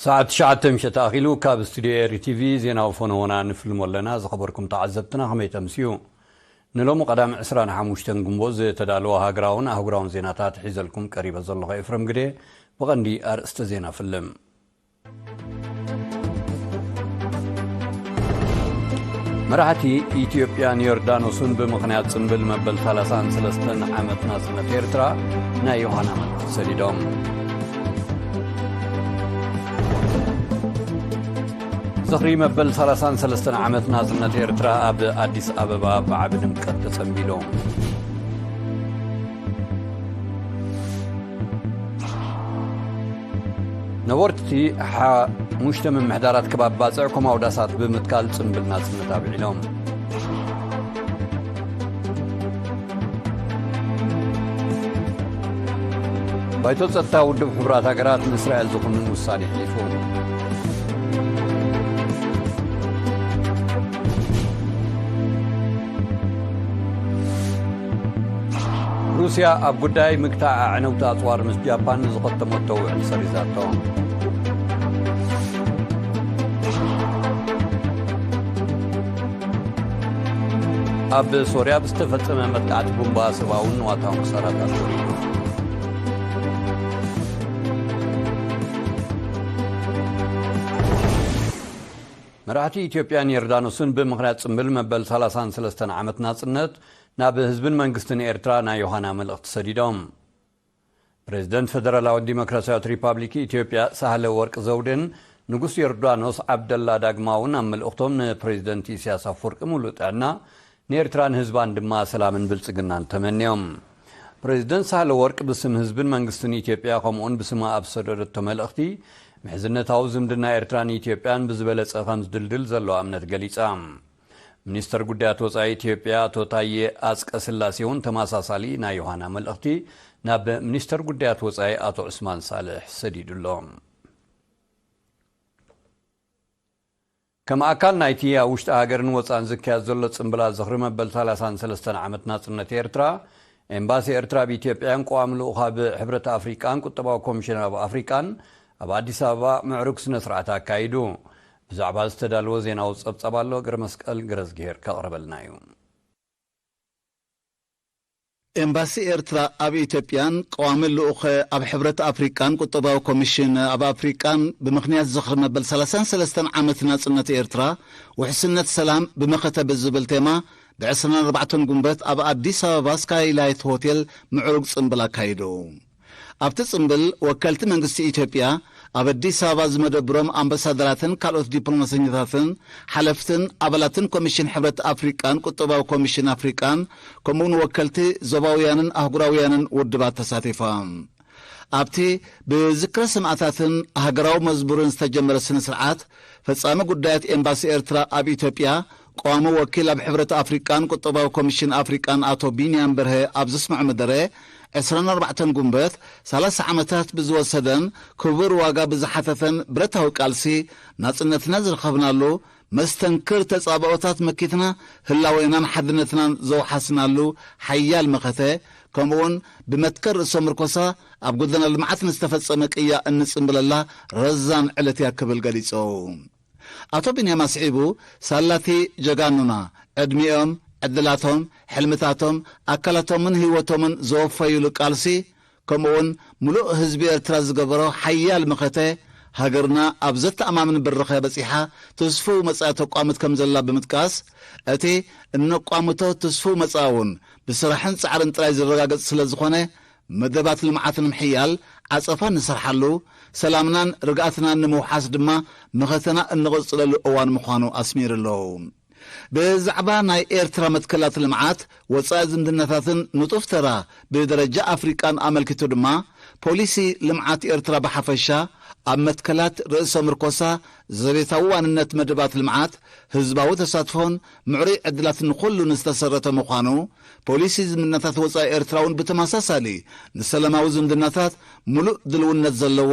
ሰዓት ትሽዓተ ምሸት ኣኺሉ ካብ ስቱድዮ ኤሪ ቲቪ ዜናዊ ፎነዎና ንፍልሞ ኣለና። ዝኸበርኩም ተዓዘብትና ከመይ ተምስዩ? ንሎሚ ቀዳም ዕስራን ሓሙሽተን ግንቦት ዝተዳለወ ሃገራውን ኣህጉራውን ዜናታት ሒዘልኩም ቀሪበ ዘለኹ ኤፍረም ግደ። ብቐንዲ ኣርእስተ ዜና ፍልም። መራሕቲ ኢትዮጵያን ዮርዳኖስን ብምኽንያት ጽምብል መበል ሰላሳን ሰለስተን ዓመት ናጽነት ኤርትራ ናይ ዮሃና መልእኽቲ ሰዲዶም። ዝኽሪ መበል ሰላሳን ሰለስተን ዓመት ናጽነት ኤርትራ ኣብ ኣዲስ ኣበባ ብዓቢ ድምቀት ተጸንቢሉ። ነበርቲ ሓሙሽተ ምምሕዳራት ከባቢ ባጽዕ ኮማውዳሳት ብምትካል ጽምብል ናጽነት ኣብዒሎም። ባይቶ ጸጥታ ውድብ ሕቡራት ሃገራት ንእስራኤል ዝኹንን ውሳኔ ኣሕሊፉ። ሩስያ ኣብ ጉዳይ ምግታእ ኣዕነውቲ ኣጽዋር ምስ ጃፓን ንዝኸተመቶ ውዕል ሰሪዛቶ። ኣብ ሶርያ ብዝተፈጸመ መጥቃዕቲ ቡምባ ሰብኣውን ንዋታውን ክሳራታት ወሪዱ። መራሕቲ ኢትዮጵያን ዮርዳኖስን ብምኽንያት ጽምብል መበል ሰላሳን ሰለስተን ዓመት ናጽነት ናብ ህዝብን መንግስትን ኤርትራ ናይ ዮሃና መልእኽቲ ሰዲዶም። ፕሬዝደንት ፈደራላዊት ዲሞክራሲያዊት ሪፓብሊክ ኢትዮጵያ ሳህለ ወርቅ ዘውዴን ንጉስ ዮርዳኖስ ዓብደላ ዳግማውን ኣብ መልእኽቶም ንፕሬዝደንት ኢሳያስ ኣፈወርቂ ሙሉእ ጥዕና፣ ንኤርትራን ህዝባን ድማ ሰላምን ብልጽግናን ተመንዮም። ፕሬዝደንት ሳህለ ወርቅ ብስም ህዝብን መንግስትን ኢትዮጵያ ከምኡውን ብስማ ኣብ ዝሰደደቶ መልእኽቲ፣ ምሕዝነታዊ ዝምድና ኤርትራን ኢትዮጵያን ብዝበለጸ ከም ዝድልድል ዘለዋ እምነት ገሊጻ። ሚኒስተር ጉዳያት ወጻኢ ኢትዮጵያ ኣቶ ታዬ ኣጽቀ ስላሴ እውን ተመሳሳሊ ናይ ዮሃና መልእኽቲ ናብ ሚኒስተር ጉዳያት ወጻኢ ኣቶ ዑስማን ሳልሕ ሰዲዱ ኣሎ። ከም ኣካል ናይቲ ኣብ ውሽጢ ሃገርን ወጻእን ዝካየድ ዘሎ ጽምብላት ዝኽሪ መበል ሰላሳን ሰለስተን ዓመት ናጽነት ኤርትራ፣ ኤምባሲ ኤርትራ ኣብ ኢትዮጵያን ቀዋሚ ልኡኻ ኣብ ሕብረት ኣፍሪቃን ቁጠባዊ ኮሚሽን ኣብ ኣፍሪቃን ኣብ ኣዲስ ኣበባ ምዕሩግ ስነ ስርዓት ኣካይዱ። ብዛዕባ ዝተዳለወ ዜናዊ ጸብጻብ ኣሎ፣ ገረ መስቀል ገረዝግሄር ከቕርበልና እዩ። ኤምባሲ ኤርትራ ኣብ ኢትዮጵያን ቀዋሚ ልኡኸ ኣብ ሕብረት ኣፍሪቃን ቁጠባዊ ኮሚሽን ኣብ ኣፍሪቃን ብምኽንያት ዝኽሪ መበል ሰላሳን ሰለስተን ዓመት ናጽነት ኤርትራ ውሕስነት ሰላም ብመኸተ ብዝብል ቴማ ብ ዕስራን ኣርባዕተን ጉንበት ኣብ ኣዲስ ኣበባ ስካይላይት ሆቴል ምዕሩግ ጽምብል ኣካይዱ። ኣብቲ ጽምብል ወከልቲ መንግስቲ ኢትዮጵያ፣ ኣብ ኣዲስ ኣበባ ዝመደብሮም ኣምባሳደራትን ካልኦት ዲፕሎማሰኛታትን፣ ሓለፍትን ኣባላትን ኮሚሽን ሕብረት ኣፍሪቃን ቁጠባዊ ኮሚሽን ኣፍሪቃን፣ ከምኡውን ወከልቲ ዞባውያንን ኣህጉራውያንን ውድባት ተሳቲፎም። ኣብቲ ብዝክረ ሰማእታትን ሃገራዊ መዝሙርን ዝተጀመረ ስነ ስርዓት፣ ፈጻሚ ጉዳያት ኤምባሲ ኤርትራ ኣብ ኢትዮጵያ፣ ቀዋሚ ወኪል ኣብ ሕብረት ኣፍሪቃን ቁጠባዊ ኮሚሽን ኣፍሪቃን ኣቶ ቢንያም በርሀ ኣብ ዘስምዖ መደረ፣ ዕስራን ኣርባዕተን ጉንበት፣ ሰላሳ ዓመታት ብዝወሰደን ክቡር ዋጋ ብዝሓተተን ብረታዊ ቃልሲ ናጽነትና ዝረኸብናሉ፣ መስተንክር ተጻብኦታት መኪትና ህላዌናን ሓድነትናን ዘውሓስናሉ ሓያል መኸተ፣ ከምኡውን ብመትከል ርእሰ ምርኮሳ ኣብ ጎደና ልምዓት ንዝተፈጸመ ቅያ እንጽምብለላ ረዛን ዕለት እያ ክብል ገሊጹ። ኣቶ ቢንያም ኣስዒቡ፣ ሳላቲ ጀጋኑና፣ ዕድሚኦም፣ ዕድላቶም፣ ሕልምታቶም፣ ኣካላቶምን ህይወቶምን ዘወፈዩሉ ቃልሲ፣ ከምኡውን ምሉእ ህዝቢ ኤርትራ ዝገበሮ ሓያል መኸተ፣ ሃገርና ኣብ ዘተኣማምን ብርኸ በጺሓ ትስፉው መጻኢ ተቋምት ከም ዘላ ብምጥቃስ፣ እቲ እነቋምቶ ትስፉው መጻኢ እውን ብስራሕን ጻዕርን ጥራይ ዝረጋገጽ ስለ ዝኾነ፣ መደባት ልምዓት ንምሕያል ዓጸፋ እንሰርሓሉ፣ ሰላምናን ርግኣትናን ንምውሓስ ድማ መኸተና እንቕጽለሉ እዋን ምዃኑ ኣስሚሩ ኣሎ። ብዛዕባ ናይ ኤርትራ መትከላት ልምዓት፣ ወጻኢ ዝምድናታትን ንጡፍ ተራ ብደረጃ ኣፍሪቃን ኣመልኪቱ ድማ፣ ፖሊሲ ልምዓት ኤርትራ ብሓፈሻ፣ ኣብ መትከላት ርእሰ ምርኮሳ፣ ዘቤታዊ ዋንነት መደባት ልምዓት፣ ህዝባዊ ተሳትፎን ምዕሩይ ዕድላትን ንኹሉ ንዝተሰረተ ምዃኑ፣ ፖሊሲ ዝምድናታት ወጻኢ ኤርትራ እውን ብተመሳሳሊ ንሰላማዊ ዝምድናታት ምሉእ ድልውነት ዘለዎ፣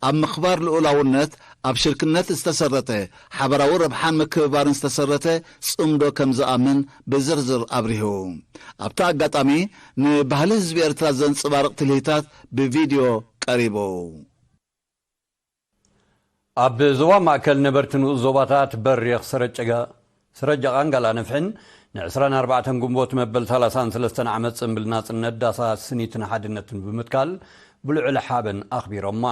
ኣብ ምኽባር ልኡላውነት፣ ኣብ ሽርክነት ዝተሰረተ፣ ሓበራዊ ረብሓን ምክብባርን ዝተሰረተ ጽምዶ ከም ዝኣምን ብዝርዝር ኣብሪሁ። ኣብቲ ኣጋጣሚ፣ ንባህሊ ህዝቢ ኤርትራ ዘንጸባርቕ ትልሂታት ብቪድዮ ቀሪቡ። ኣብ ዞባ ማእከል ነበርቲ ንኡስ ዞባታት በሪኽ ሰረጨጋ-፣ ሰረጃቓን ጋላ ነፍሕን ን24 ግንቦት መበል 33 ዓመት ጽምብል ናጽነት ዳሳ ስኒትን ሓድነትን ብምትካል ብልዑል ሓበን ኣኽቢሮማ።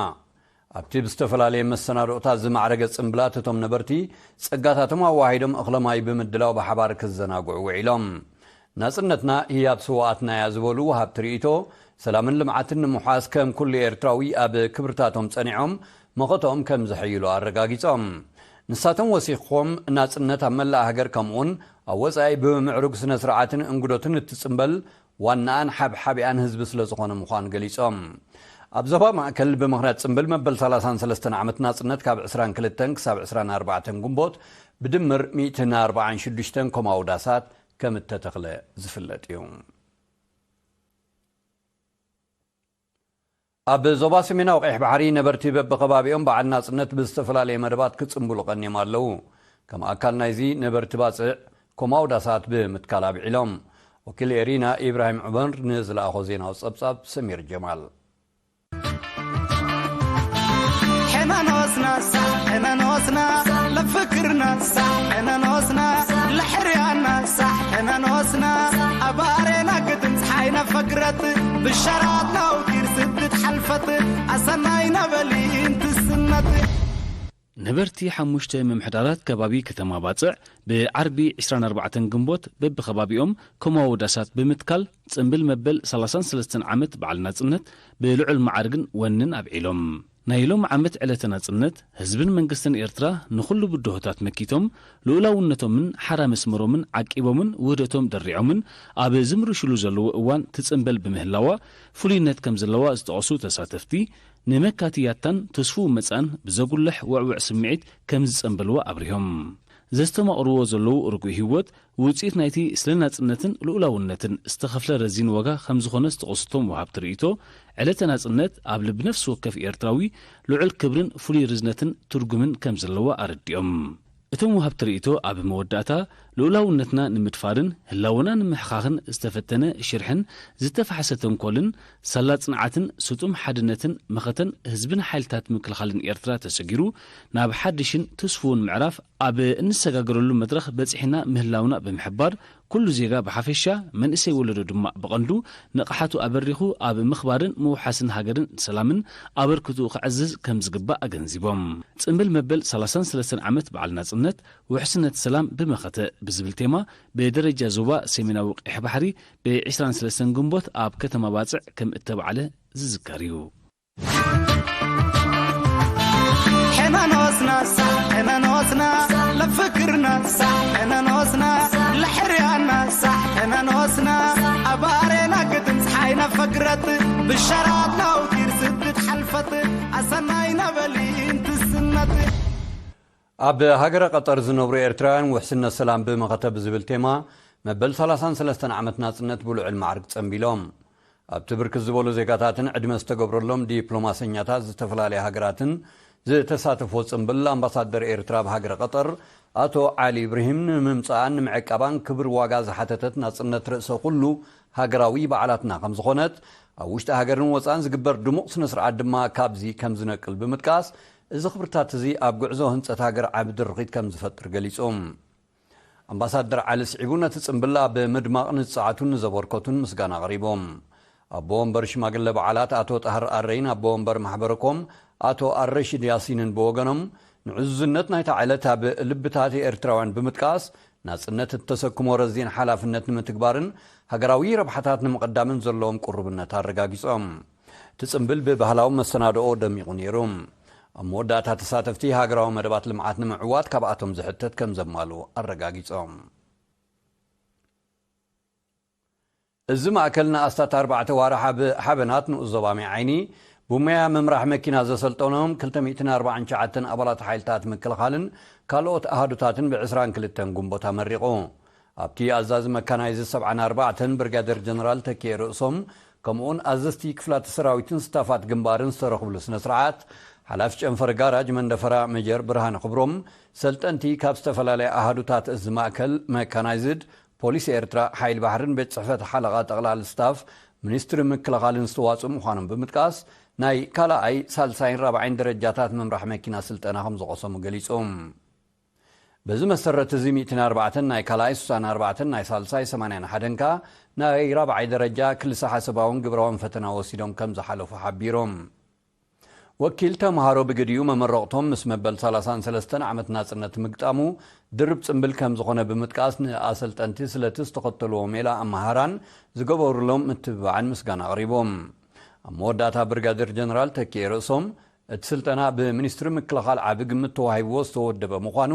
ኣብቲ ብዝተፈላለየ መሰናድኦታት ዝማዕረገ ጽምብላት እቶም ነበርቲ ጸጋታቶም ኣዋሂዶም እኽለ ማይ ብምድላው ብሓባር ክዘናግዑ ውዒሎም። ናጽነትና ህያብ ስውኣትና እያ ዝበሉ ወሃብቲ ርእይቶ፣ ሰላምን ልምዓትን ንምውሓስ ከም ኩሉ ኤርትራዊ ኣብ ክብርታቶም ጸኒዖም መኸተኦም ከም ዘሐይሉ ኣረጋጊጾም። ንሳቶም ወሲኾም ናጽነት ኣብ መላእ ሃገር ከምኡውን ኣብ ወጻኢ ብምዕሩግ ስነ ስርዓትን እንግዶትን እትጽምበል ዋናኣን ሓብሓቢኣን ህዝቢ ስለ ዝኾነ ምዃኑ ገሊጾም። ኣብ ዞባ ማእከል ብምኽንያት ጽምብል መበል 33 ዓመት ናጽነት ካብ 22 ክሳብ 24 ግንቦት ብድምር 146 ኮማዊ ዳሳት ከም እተተኽለ ዝፍለጥ እዩ። ኣብ ዞባ ሰሜናዊ ቀይሕ ባሕሪ ነበርቲ በብኸባቢኦም በዓል ናጽነት ብዝተፈላለየ መደባት ክጽምብሉ ቀኒዮም ኣለዉ። ከም ኣካል ናይዚ ነበርቲ ባጽዕ ኮማዊ ዳሳት ብምትካል ኣብዒሎም። ወኪል ኤሪና ኢብራሂም ዑመር ንዝለኣኾ ዜናዊ ጸብጻብ ሰሚር ጀማል። ሕነኖስና ሳዕ ሕነኖስና ለፍክርና ሳዕ ሕነኖስና ለሕርያና ሳዕ ሕነኖስና ኣባሬና ግድም ፀሓይና ፈግረት ብሸራት ናውቲር ስድት ሓልፈት ኣሰናይ ነበሊ እንትስነት። ነበርቲ ሓሙሽተ ምምሕዳራት ከባቢ ከተማ ባጽዕ ብዓርቢ 24 ግንቦት በብከባቢኦም ኮማዊ ዳሳት ብምትካል ጽምብል መበል 33 ዓመት በዓል ናጽነት ብልዑል መዓርግን ወንን ኣብዒሎም። ናይ ሎም ዓመት ዕለተ ናጽነት ህዝብን መንግስትን ኤርትራ ንኹሉ ብድሆታት መኪቶም ልኡላውነቶምን ሓራ መስመሮምን ዓቂቦምን ውህደቶም ደሪዖምን ኣብ ዝምርሽሉ ዘለዎ እዋን ትጽምበል ብምህላዋ ፍሉይነት ከም ዘለዋ ዝጠቐሱ ተሳተፍቲ፣ ንመካትያታን ተስፉ መጻን ብዘጉልሕ ውዕውዕ ስምዒት ከም ዝጸንበልዎ ኣብሪሆም። ዘስተማቕርዎ ዘለዉ ርጉእ ህይወት ውጽኢት ናይቲ ስለ ናጽነትን ልኡላውነትን ዝተኸፍለ ረዚን ዋጋ ከም ዝኾነ ዝጠቐሱ እቶም ወሃብቲ ርእይቶ፣ ዕለተ ናጽነት ኣብ ልቢ ነፍሲ ወከፍ ኤርትራዊ ልዑል ክብርን ፍሉይ ርዝነትን ትርጉምን ከም ዘለዋ ኣረዲኦም። እቶም ወሃብቲ ርእይቶ ኣብ መወዳእታ፣ ልኡላውነትና ንምድፋርን ህላወና ንምሕኻኽን ዝተፈተነ ሽርሕን ዝተፋሕሰ ተንኮልን፣ ሳላ ጽንዓትን ስጡም ሓድነትን መኸተን ህዝብን ሓይልታት ምክልኻልን ኤርትራ ተሰጊሩ፣ ናብ ሓድሽን ትስፉውን ምዕራፍ ኣብ እንሰጋገረሉ መድረኽ በጺሕና ምህላውና ብምሕባር፣ ኩሉ ዜጋ ብሓፈሻ፣ መንእሰይ ወለዶ ድማ ብቐንዱ ንቕሓቱ ኣበሪኹ ኣብ ምኽባርን ምውሓስን ሃገርን ሰላምን ኣበርክትኡ ከዕዝዝ ከም ዝግባእ ኣገንዚቦም። ጽምብል መበል 33 ዓመት በዓል ናጽነት፣ ውሕስነት ሰላም ብመኸተ ብዝብል ቴማ ብደረጃ ዞባ ሰሜናዊ ቀይሕ ባሕሪ ብ23 ግንቦት ኣብ ከተማ ባጽዕ ከም እተባዕለ ዝዝከር እዩ። ሕነኖስና ሳዕ ሕነኖስና ለፍክርና ሳዕ ሕነኖስና ለሕርያና ሳዕ ሕነኖስና ኣባሬና ግድም ፀሓይና ፈግረት ብሸራት ናውቲር ስድት ሓልፈት ኣሰናይ ነበሊ እንትስነት። ኣብ ሃገረ ቀጠር ዝነብሩ ኤርትራውያን ውሕስነት ሰላም ብመኸተ ብዝብል ቴማ መበል 33 ዓመት ናጽነት ብልዑል ማዕርግ ጸንቢሎም። ኣብቲ ብርክት ዝበሉ ዜጋታትን ዕድመ ዝተገብረሎም ዲፕሎማሰኛታት ዝተፈላለያ ሃገራትን ዝተሳተፎ ጽምብል ኣምባሳደር ኤርትራ ኣብ ሃገረ ቀጠር ኣቶ ዓሊ ኢብራሂም ንምምጻኣን ንምዕቃባን ክብር ዋጋ ዝሓተተት ናጽነት ርእሰ ኩሉ ሃገራዊ በዓላትና ከም ዝኾነት፣ ኣብ ውሽጢ ሃገርን ወጻእን ዝግበር ድሙቕ ስነ ስርዓት ድማ ካብዚ ከም ዝነቅል ብምጥቃስ፣ እዚ ክብርታት እዚ ኣብ ጉዕዞ ህንጸት ሃገር ዓቢ ድርኺት ከም ዝፈጥር ገሊጹ። ኣምባሳደር ዓሊ ስዒቡ ነቲ ጽምብል ኣብ ምድማቕ ንጸዓቱን ንዘበርከቱን ምስጋና ኣቕሪቦም። ኣቦ ወንበር ሽማግለ በዓላት ኣቶ ጣህር ኣረይን ኣቦ ወንበር ማሕበረኮም ኣቶ ኣረሽድ ያሲንን ብወገኖም፣ ንዕዙዝነት ናይታ ዕለት ኣብ ልብታት ኤርትራውያን ብምጥቃስ፣ ናጽነት እተሰክሞ ረዚን ሓላፍነት ንምትግባርን ሃገራዊ ረብሓታት ንምቕዳምን ዘለዎም ቅሩብነት ኣረጋጊጾም። እቲ ጽምብል ብባህላዊ መሰናድኦ ደሚቑ ነይሩ። ኣብ መወዳእታ ተሳተፍቲ ሃገራዊ መደባት ልምዓት ንምዕዋት ካብኣቶም ዝሕተት ከም ዘማልኡ ኣረጋጊጾም። እዚ ማእከል ንኣስታት ኣርባዕተ ዋርሕ ኣብ ሓበናት ንኡስ ዞባ ማይ ዓይኒ ብሞያ ምምራሕ መኪና ዘሰልጠኖም 249 ኣባላት ሓይልታት ምክልኻልን ካልኦት ኣሃዱታትን ብ22 ግንቦት ኣመሪቑ። ኣብቲ ኣዛዚ መካናይዝድ 74 ብርጋደር ጀነራል ተኪኤ ርእሶም፣ ከምኡውን ኣዘዝቲ ክፍላተ ሰራዊትን ስታፋት ግንባርን ዝተረኽብሉ ስነ ስርዓት፣ ሓላፊ ጨንፈር ጋራጅ መንደፈራ ሜጀር ብርሃነ ክብሮም፣ ሰልጠንቲ ካብ ዝተፈላለያ ኣሃዱታት እዚ ማእከል መካናይዝድ፣ ፖሊስ ኤርትራ፣ ሓይሊ ባሕርን ቤት ጽሕፈት ሓለቓ ጠቕላሊ ስታፍ ሚኒስትሪ ምክልኻልን ዝተዋጽኡ ምዃኖም ብምጥቃስ፣ ናይ ካልኣይ፣ ሳልሳይን ራብዓይን ደረጃታት ምምራሕ መኪና ስልጠና ከም ዝቐሰሙ ገሊጾም። በዚ መሰረት እዚ ሚእትን ኣርባዕተን ናይ ካልኣይ፣ ስሳን ኣርባዕተን ናይ ሳልሳይ፣ ሰማንያን ሓደን ከኣ ናይ ራብዓይ ደረጃ ክልሰ ሓሰባውን ግብራውን ፈተና ወሲዶም ከም ዝሓለፉ ሓቢሮም። ወኪል ተምሃሮ ብግዲኡ መመረቕቶም ምስ መበል ሰላሳን ሰለስተን ዓመት ናጽነት ምግጣሙ ድርብ ጽምብል ከም ዝኾነ ብምጥቃስ፣ ንኣሰልጠንቲ ስለቲ ዝተኸተልዎ ሜላ ኣመሃራን ዝገበሩሎም ምትብባዕን ምስጋና ኣቕሪቦም። ኣብ መወዳእታ ብርጋዴር ጀነራል ተኪኤ ርእሶም፣ እቲ ስልጠና ብሚኒስትሪ ምክልኻል ዓቢ ግምት ተዋሂብዎ ዝተወደበ ምዃኑ፣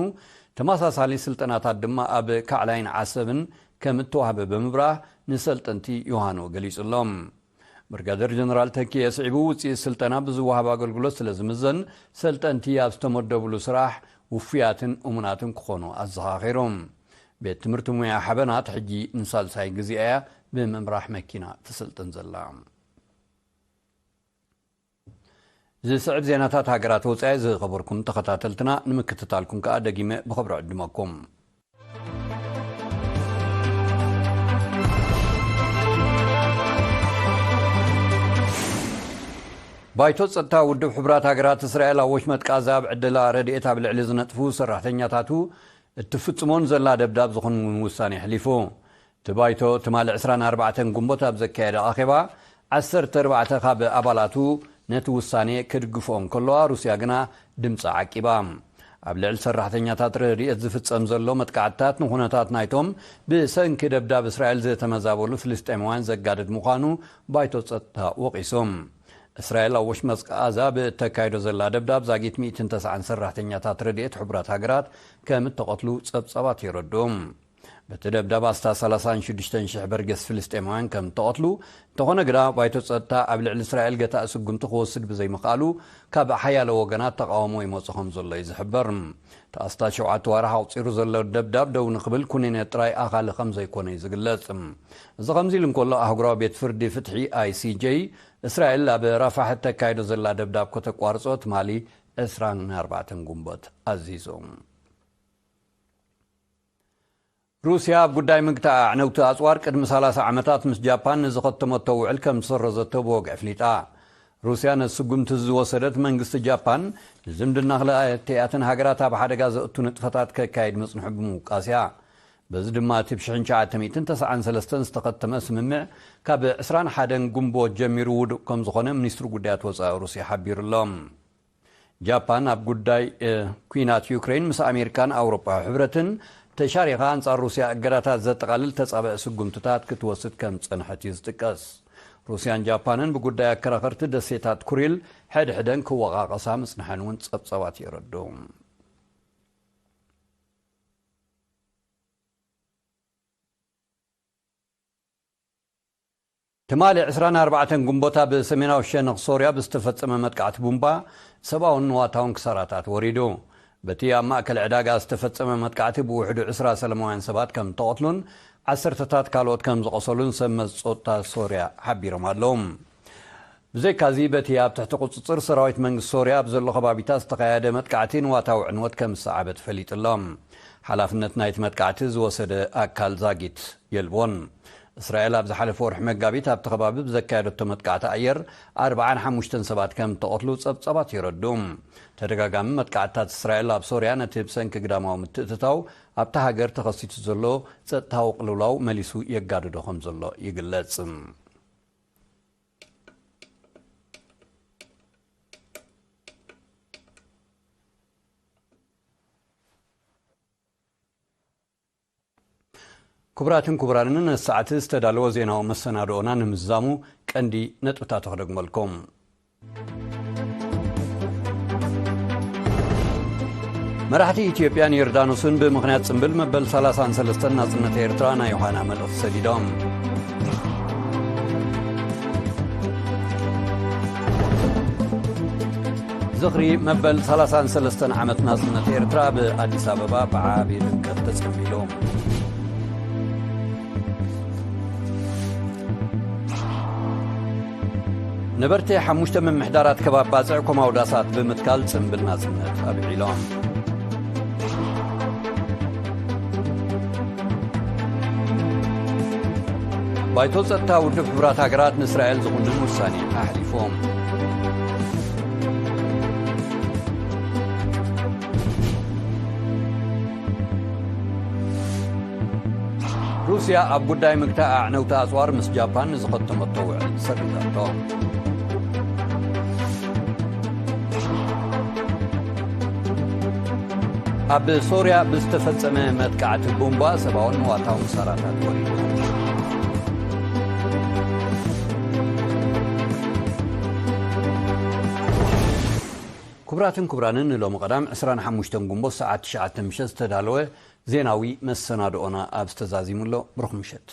ተመሳሳሊ ስልጠናታት ድማ ኣብ ካዕላይን ዓሰብን ከም እተዋህበ ብምብራህ ንሰልጠንቲ ዮሃኖ ገሊጹሎም። ብርጋደር ጀነራል ተኪ የስዒቡ፣ ውፅኢት ስልጠና ብዝወሃብ ኣገልግሎት ስለ ዝምዘን፣ ሰልጠንቲ ኣብ ዝተመደብሉ ስራሕ ውፉያትን እሙናትን ክኾኑ ኣዘኻኺሮም። ቤት ትምህርቲ ሙያ ሓበናት ሕጂ ንሳልሳይ ግዜ እያ ብምምራሕ መኪና ትስልጥን ዘላ። ዝስዕብ ዜናታት ሃገራት ወጻኢ ዝኸበርኩም ተኸታተልትና ንምክትታልኩም ከኣ ደጊመ ብኽብሪ ዕድመኩም። ባይቶ ጸጥታ ውድብ ሕቡራት ሃገራት፣ እስራኤል ኣብ ወሽመጥ ቃዛ ኣብ ዕደላ ረድኤት ኣብ ልዕሊ ዝነጥፉ ሰራሕተኛታቱ እትፍጽሞን ዘላ ደብዳብ ዝኾን እውን ውሳኔ ኣሕሊፉ። እቲ ባይቶ ትማሊ ዕስራን ኣርባዕተን ግንቦት ኣብ ዘካየደ ኣኼባ፣ ዓሰርተ ኣርባዕተ ካብ ኣባላቱ ነቲ ውሳኔ ክድግፍኦ እንከለዋ፣ ሩስያ ግና ድምጻ ዓቂባ። ኣብ ልዕሊ ሰራሕተኛታት ረድኤት ዝፍጸም ዘሎ መጥቃዕትታት ንኹነታት ናይቶም ብሰንኪ ደብዳብ እስራኤል ዝተመዛበሉ ፍልስጤማውያን ዘጋድድ ምዃኑ ባይቶ ጸጥታ ወቒሱ። እስራኤል ኣብ ወሽመጥ ቃዛ ብእተካይዶ ዘላ ደብዳብ ዛጊት ሚእትን ተስዓን ሰራሕተኛታት ረድኤት ሕቡራት ሃገራት ከም እተቐትሉ ጸብጻባት የረድኡ። በቲ ደብዳብ ኣስታት ሰላሳን ሽዱሽተን ሽሕ በርገስ ፍልስጤማውያን ከም እተቐትሉ፣ እንተኾነ ግና ባይቶ ጸጥታ ኣብ ልዕሊ እስራኤል ገታእ ስጉምቲ ክወስድ ብዘይምኽኣሉ፣ ካብ ሓያሎ ወገናት ተቓውሞ ይመጾ ከም ዘሎ እዩ ዝሕበር። እቲ ኣስታት ሸውዓተ ዋርሕ ኣቑጺሩ ዘሎ ደብዳብ ደው ንኽብል ኩነኔ ጥራይ ኣኻሊ ከም ዘይኮነ እዩ ዝግለጽ። እዚ ከምዚ ኢሉ እንከሎ፣ ኣህጉራዊ ቤት ፍርዲ ፍትሒ፣ ኣይ ሲ ጀይ፣ እስራኤል ኣብ ራፋሕ እተካይዶ ዘላ ደብዳብ ከተቋርጾ ትማሊ ዕስራን ኣርባዕተን ግንቦት ኣዚዙ። ሩስያ ኣብ ጉዳይ ምግታእ ኣዕነውቲ ኣጽዋር ቅድሚ ሰላሳ ዓመታት ምስ ጃፓን ንዝኸተመቶ ውዕል ከም ዝሰረዘቶ ብወግዒ ኣፍሊጣ። ሩስያ ነቲ ስጉምቲ እዚ ዝወሰደት፣ መንግስቲ ጃፓን ንዝምድና ክልቲኣተን ሃገራት ኣብ ሓደጋ ዘእቱ ንጥፈታት ከካይድ ምጽንሑ ብምውቃስ እያ። በዚ ድማ፣ እቲ ብ ሽሕን ትሽዓተ ሚእትን ተስዓን ሰለስተን ዝተኸተመ ስምምዕ፣ ካብ ዕስራን ሓደን ግንቦት ጀሚሩ ውዱእ ከም ዝኾነ ሚኒስትሪ ጉዳያት ወጻኢ ሩስያ ሓቢሩ ኣሎ። ጃፓን ኣብ ጉዳይ፣ እ፣ ኲናት ዩክሬን ምስ ኣሜሪካን ኣውሮጳዊ ሕብረትን ተሻሪኻ ኣንጻር ሩስያ እገዳታት ዘጠቓልል ተጻባኢ ስጉምትታት ክትወስድ ከም ዝጸንሐት እዩ ዝጥቀስ። ሩስያን ጃፓንን ብጉዳይ ኣከራኸርቲ ደሴታት ኩሪል ሕድሕደን ክወቓቐሳ ምጽንሐን እውን ጸብጻባት የረድኡ። ትማሊ ዕስራን ኣርባዕተን ግንቦት ኣብ ሰሜናዊ ሸነኽ ሶርያ ብዝተፈጸመ መጥቃዕቲ ቡምባ ሰብኣውን ንዋታውን ክሳራታት ወሪዱ። በቲ ኣብ ማእከል ዕዳጋ ዝተፈጸመ መጥቃዕቲ ብውሕዱ ዕስራ ሰላማውያን ሰባት ከም እተቐትሉን ዓሰርተታት ካልኦት ከም ዝቖሰሉን ሰብ መዚ ጸጥታ ሶርያ ሓቢሮም ኣለዉ። ብዘይካዚ፣ በቲ ኣብ ትሕቲ ቁጽጽር ሰራዊት መንግስቲ ሶርያ ኣብ ዘሎ ከባቢታት ዝተኻየደ መጥቃዕቲ ንዋታዊ ዕንወት ከም ዝሰዓበ ተፈሊጡ ኣሎ። ሓላፍነት ናይቲ መጥቃዕቲ ዝወሰደ ኣካል ዛጊት የልቦን። እስራኤል ኣብ ዝሓለፈ ወርሒ መጋቢት ኣብቲ ከባቢ ብዘካየደቶ መጥቃዕቲ ኣየር ኣርባዓን ሓሙሽተን ሰባት ከም እተቐትሉ ጸብጻባት የረድኡ። ተደጋጋሚ መጥቃዕትታት እስራኤል ኣብ ሶርያ ነቲ ብሰንኪ ግዳማዊ ምትእትታው ኣብታ ሃገር ተኸሲቱ ዘሎ ጸጥታዊ ቅልውላው መሊሱ የጋድዶ ከም ዘሎ ይግለጽ። ክቡራትን ክቡራንን፣ ነቲ ሰዓት ዝተዳለወ ዜናዊ መሰናድኦና ንምዝዛሙ ቀንዲ ነጥብታቱ ክደግመልኩም። መራሕቲ ኢትዮጵያን ዮርዳኖስን ብምኽንያት ጽምብል መበል ሰላሳን ሰለስተን ናጽነት ኤርትራ ናይ ዮሃና መልእኽቲ ሰዲዶም። ዝኽሪ መበል ሰላሳን ሰለስተን ዓመት ናጽነት ኤርትራ ብኣዲስ ኣበባ ብዓቢ ድምቀት ተጸንቢሉ። ነበርቲ ሓሙሽተ ምምሕዳራት ከባቢ ባጽዕ ኮማውዳሳት ብምትካል ጽምብል ናጽነት ኣብዒሎም። ባይቶ ጸጥታ ውድብ ሕቡራት ሃገራት ንእስራኤል ዝኹንን ውሳኔ ኣሕሊፎም። ሩስያ ኣብ ጉዳይ ምግታእ ኣዕነውቲ ኣጽዋር ምስ ጃፓን ንዝኸተመቶ ውዕል ሰሪዛቶ። ኣብ ሶርያ ብዝተፈጸመ መጥቃዕቲ ቡምባ ሰብኣውን ንዋታውን ክሳራታት ወሪዱ። ክቡራትን ክቡራንን፣ ንሎሚ ቀዳም ዕስራን ሓሙሽተን ግንቦት ሰዓት ትሽዓተ ምሸት ዝተዳለወ ዜናዊ መሰናድኦና ኣብዚ ተዛዚሙ ኣሎ። ብሩኽ ምሸት።